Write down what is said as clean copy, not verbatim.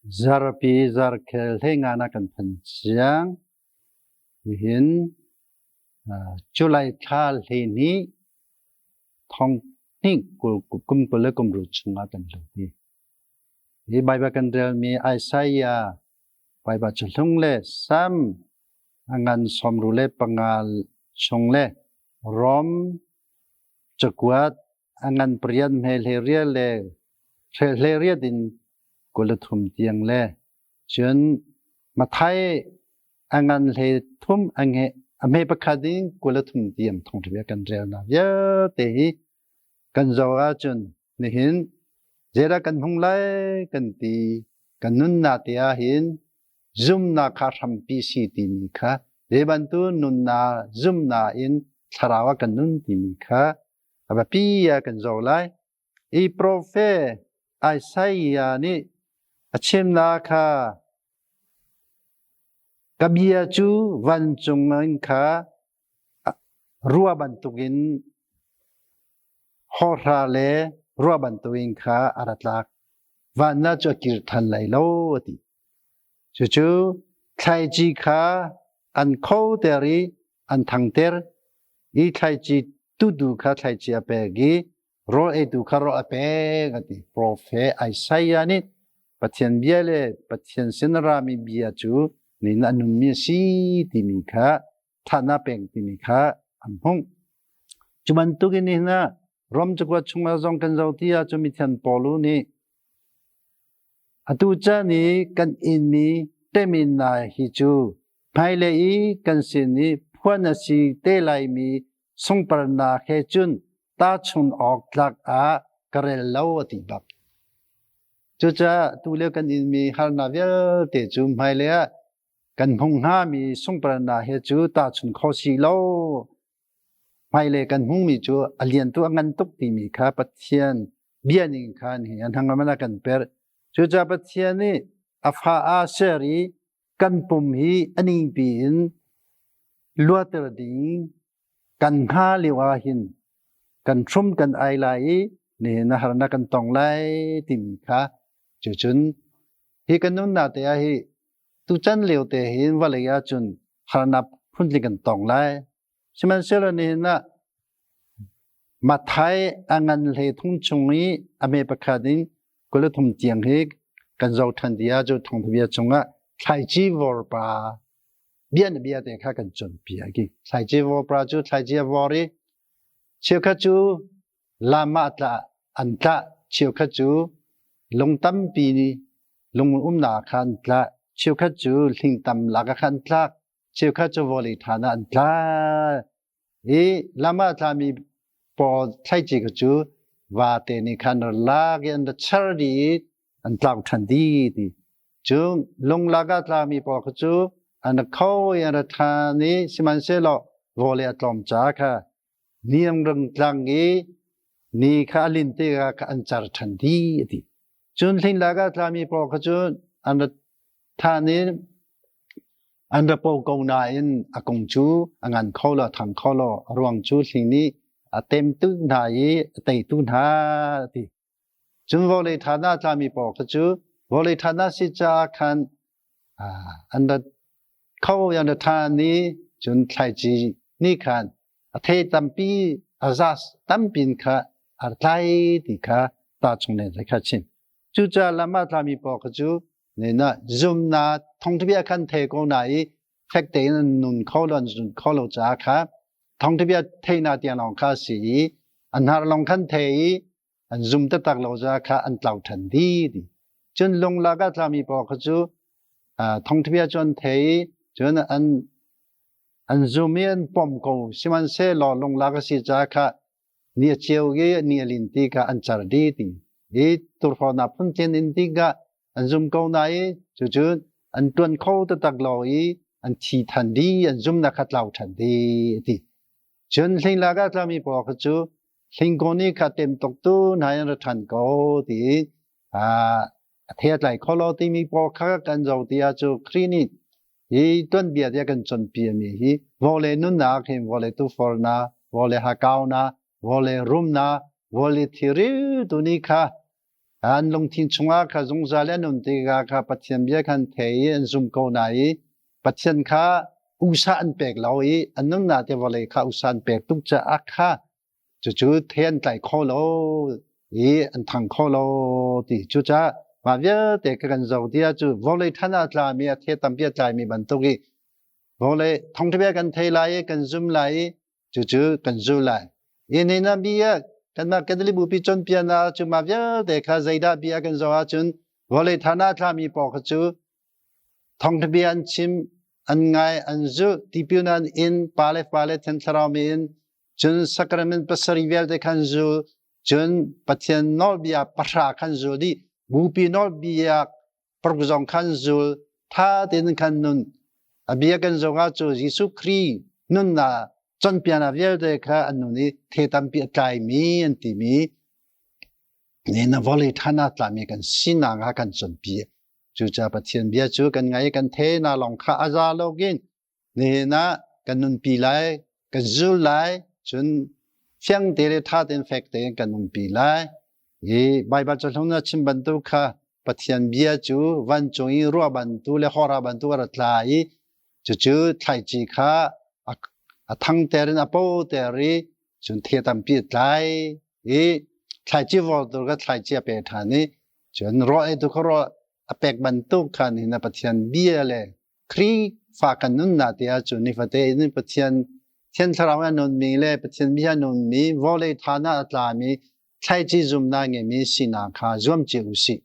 Zarpi zarkhel hlei-nga na kan phan ciang. Nihin July thla 12 thong hnih kul kum kul le kum ru chungah kan lut hi. Hi Baibal kan relmi Isaiah Baibal cahlung le Sam a ngan sawmru le panga chung le Rom cakuat a ngan pariat hme hlei le hlei in 23 tiang le cun Mathai a ngan hlei thum a nge a hme pakhat in 23 tiang thawngṭha kan relnak vialte hi kan zoh ahcun nihin zeidah kan hung lai kan ti kan nunnak te ah hin zumnak kha hrampi si timi kha zei bantuk nunnak zumnak in thlarau ah kan nun timi kha a biapi ah kan zoh lai. Hi profet Isaiah nih a chimnak kha ka bia cu vancung in kha rua bantukin hawhra le rua bantukin kha a ra tlak. Van ah cu a kir than lai lo a ti. Cucu thlaici kha an khoter i an thangter i thlaici tutu kha thlaici a pek i rawl eitu kha rawl a pek a ti. Profet Isaiah nih Pathian bia le Pathian sin a rami bia cu nin a nunmi a si timi kha thahnak pek timi kha an hmuh. Cu bantukin nihin ah Rom cakuat chungah zong kan zoh ti ahcun mithian Paul nih atu caan i kan inmi teminnak hi cu hmailei i kan sin i phuan a si te laimi sungparnak he cun tahchun awk tlak ah ka rel lo a ti bak. Cucaah tulio kan inmi harnak vialte cu hmailei ah kan hmung hngami sungparnak he cu tahchun kho si lo. Hmailei kan hmungmi cu a lian tu a ngan tuk timi kha Pathian bia ning khan hi an hangaman a kan perh. Cucaah Pathian nih a fa aa ser i kan pum hi a ningpi in luater ding kan hnga lio ah hin kan hrum kan ai lai i nihin a harnak kan tong lai timi kha cucun hi kan nunnak te ah hi tuchan lio te hin vawlei ah cun harnak phuntling kan tong lai. Sihmanhsehlaw nihin ah Mathai a ngan hlei thung chung i a me pakhat in 23 tiang hi kan zoh ṭhan ti ah cu thawngtha chungah thlaici vorpa bia na bia te kha kan cawnpiak i thlaici vorpa cu thlaici a vor i cheukhat cu lam ah tla an tlah cheukhat cu lung tampi nih lung umnak kha an tlah cheukhat cu hling tam lak ah khan an tlak cheukhat cu vawlei ṭhan ah an tla i lam ah tlami pawl thlaici kha cu vate nih khan ra lak i an ra char dih i an tlau ṭhan dih ti cu lunglak ah tlami pawl kha cu an ra kho i an ra ṭhan i sihmanhsehlaw vawlei a tlawm ca kha niamrang tlang i ni kha a lin tikah kha an car ṭhan dih a ti. Cun hlinglak ah tlami pawl kha cu an ra than i an ra po ko nain a kung cu a ngan kho lo, a thang kho lo. A ruang cu hling nih a temtu hna i a teitu hna a ti. Cun vawlei than ah tlami pawl kha cu vawlei than ah si caah khan an ra kho an ra than i cun thlaici nih khan a thei tampi a zas tampi in kha a tlai ti kha ta chung len kha chim. Cucaah lam ah tlami pawl kha cu nena zumna thawngthabia khan thei ko na i fek tein an nun kho lo an zun kho lo caah kha thawngthabia theina tiang lawng kha si i an har lawng khan thei i an zum taktak lo caah kha an tlau ṭhan dih ti. Cun lunglak ah tlami pawl kha cu thawngthabia cu an thei i cun an zum i an pom ko. Sihmanhsehlaw lunglak a si caah kha ni a ceu i ni a lin ti kha an car dih ti. I turhawnak phuntling in ti kha an zum ko na i cucu an ṭuan kho taktak lo i an thi than dih, an zumnak kha tlau ṭhan dih ti. Cun hlinglak ah tlami pawl kha cu hlingkaw nih kha tem tuk tu hna in ra ṭhan ko ti a thei a tlai kho lo timi pawl kha kan zo ti ah cu Khrih nih hi tuanbia tiah kan cawnpiami hi vawlei nunnak hin vawlei tufornak, vawlei hakaunak, vawlei rumnak, vawlei thiri tu nih kha An lungthin chungah kha zungzal an um tikah kha Pathian bia khan thei i an zum ko na i Pathian kha usa an pek lo i an nunnak te vawlei kha usa an pek tuk caah kha cucu the an tlai kho lo i an thang kho lo ti. Cucaah mah vialte ka kan zoh ti ahcun vawlei than ah tlami a the tampi a tlaimi bantuk i vawlei thawngthabia kan thei lai i kan zum lai i cucu kan zul lai. I ni na bia kanmah Catholic bupi cawnpiaknak cu mah vialte kha zeidah bia kan zoh ahcun vawlei than ah tlami pawl kha cu thawngthabia an chim an ngai an zulh tipil an in pa le fa le thiang thlarau mi in cun sacrament pasarih vialte khan zul cun Pathian nawlbia pahra khan zul dih bupi nawlbia paruk zong khan zul tha tein khan nun a bia kan zong ah cu Jesuh Khrih nunnak cawnpiaknak vialte kha an nun i the tampi a tlaimi an timi ne na vawlei than ah tlami kan sinak ah kan cawnpiak. Cucaah Pathian bia cu kan ngai kan the na lawng kha a za lo kin nihin ah kan nunpi lai, kan zul lai, cun fiang te le tha tein fek tein kan umpi lai. Hi Baibal cahlung na chim bantuk kha Pathian bia cu vancung i ruah bantu le hora bantu a ra tla i cucu thlaici kha a thangter in a poter i cun the tampi a tlai i thlaici vor tu kha thlaici a pe ṭhan i cun rawl ei tu kha rawl a pek bantuk khan hin a Pathian bia le Khrihfa kan nunnak te ahcun nifate in Pathian Thiang Thlarau a nunmi le Pathian bia nunmi vawlei tha ah a tlami thlaici zumnak ngeimi sinak kha zuam cio u sih.